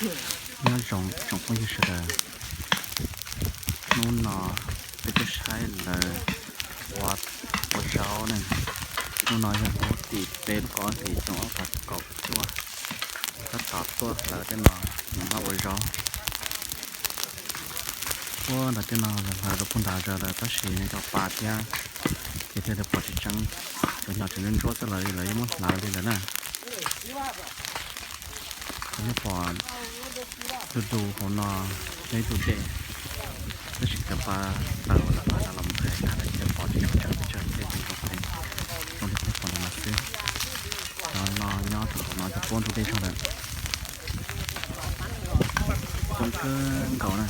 Nyob zoo tsoom phooj ywg sawv daws, hnub no peb tuaj saib lawv ua, ua zaub ne. Hnub no yog hnub tim peb lub kaum ob hlis xyoo ob phav kaum cuaj, tab tom tuaj hlawv tej no mus noj ua zaub. Puag nram tej no lawv hlawv rau puag nrad zos lawm tab sis nws cov pas thiab ces thiaj li pom tsis tseeb, cov nyom tseem ntsuab ntsuab xwb los lawv yeej muab hlawv li lawm na. Qhov nej pom du du hauv no yog ib tug dej, tab sis cov pas taws uas lawv hlawv no los mus hais tag lawm ces pom tsis tseeb pes tsawg thiab zoo li qhov nej pom ntawm no xwb. Cov no nyob rau hauv no cov puab ntug dej zog lawm. Coob kawg nkaus na.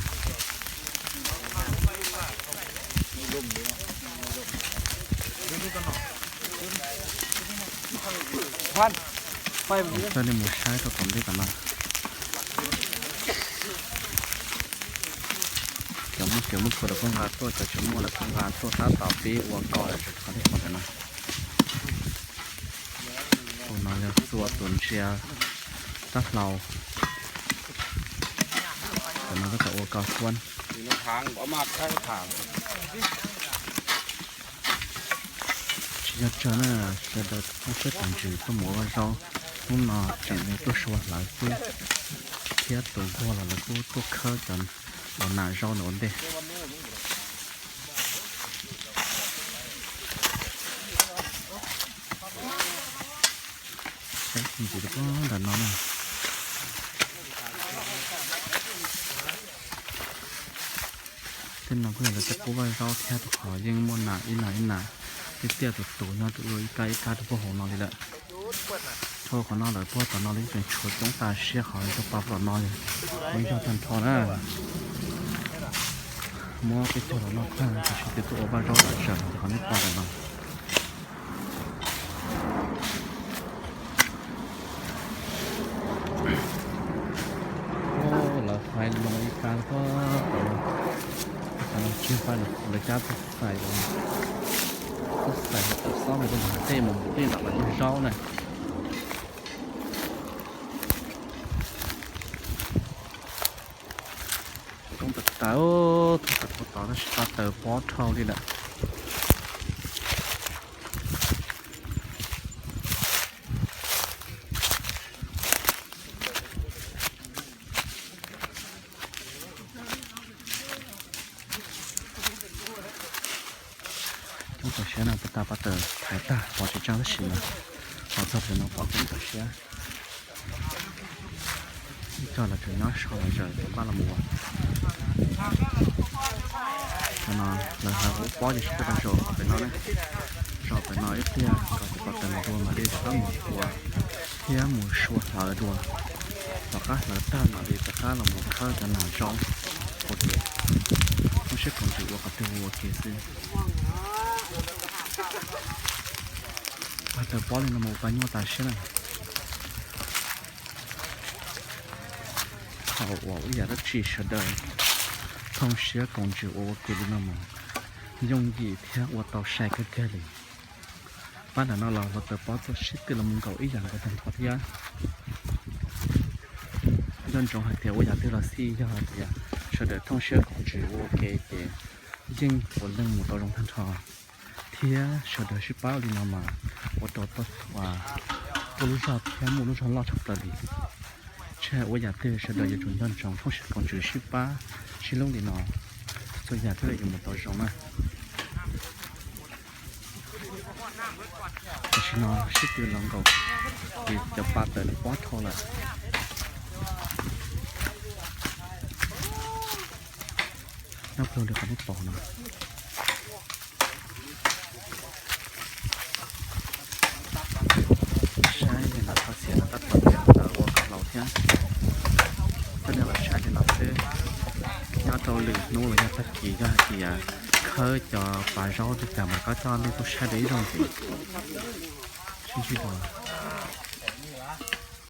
Coj nej mus saib rau tom ntej tom no. Cov muaj tsev muaj kho lawv kuj nqa tuaj, cov tsis muaj lawv kuj nqa tuaj tab tom pib ua kos lawm rau qhov nej pom ntawm no. Tus no yog txua tus ntsia rab hlau. Tus no tab tom ua kos kuab. Tsis yog tsawg na, sawv daws thooj siab koom ntsws tuaj mus ua zaub. Hnub no tseem yog tuaj sua hlawv xwb, thiab tus nquag los lawv kuj tuaj khawb cov uas nas zaub ntawm ua ntej. Saib ntsis rau puag nram no na. Tej no kuj yog lawv cov qub vaj zaub thiab rau qhov yeej muaj nas ib nas ib nas, tiaj tiaj tus tus nyob rau ib kab ib kab rau puag hauv no li lawm. Dhau qhov no lawm puag tom no los yeej tseem tshuav coob tas siab qhov cov pas puag tom no, muaj ib zog tag nrho na. Muab peb cog los noj tag tiam sis twb tuaj ua vaj zaub tas tsawg li qhov nej pom ntawm no. Lawv hais loo ib kab puag tom no, tsis pab lawv cab txoj xais, txoj xais hauv tawm xob mus rau nram tej mus ntim tej nram lawv lub zaub na. Coob tas tas, tuaj txog puag tod tab sis pab taws pob dhau li lawm. Coob tas siab na, puag ta pab taws thaiv tag pov tsis tseeb tab sis mas los txog pem no pov coob tas siab. Ib co lawv tseem nyob so los zaws tus npaj los mus ua. Cov no lawv hais ua pob ces sib tuaj zaum hauv pem no na. Zaum pem no ib pliag kom tus pov taws los dua mam li rov qab mus ua thiab mus sua hlawv dua. Tom qab hlawv tag mam li rov qab los mus khawb cov nas zaub ua ke. Thooj siab koom ntsws ua qhov twg ua ua ke xwb. Pab taws pob li no mus ua pa nyuaj tas siab na. Thaum uas ib yam dab tsi sawv daws thooj siab koom ntsws ua ua ke li no mus yooj yim thiab ua tau sai kawg kiag li. Pab ntawm no los hluav taws pob txoj sib tw los mus nkaum ib yam nkaus tag nrho thiab. Nco ntsoov hais tias ua yam twg los xij yog hais tias sawv daws thooj siab koom ntsws ua ua ke ces yeej puav leej mus tau zoo tag nrho. Thiab sawv daws sib pab li no mas ua rau tau, tuaj lub zog thiab muaj lub zog loj tshaj plaws li. Tsis hais ua yam twg sawv daws yuav tsum nco ntsoov thooj siab koom ntsws sib pab sib hlub li no, txhua yam thiaj li yuav mus tau zoo na. Tam sim no sib tw los nkaum, ces cov pa taws nws pob dhau lawm. Nyob plhu li qhov nej pom no. Saib li no thov txim no tab tom ua kom hlau thiab. Coj nej los saib li no xwb. Nyob rau lwm hnub los yog tag kis yog hais tias khawb cov pas zaub li cas mas rov qab coj nej tuaj saib dua ib zaug ntxiv. Sib ntsib dua.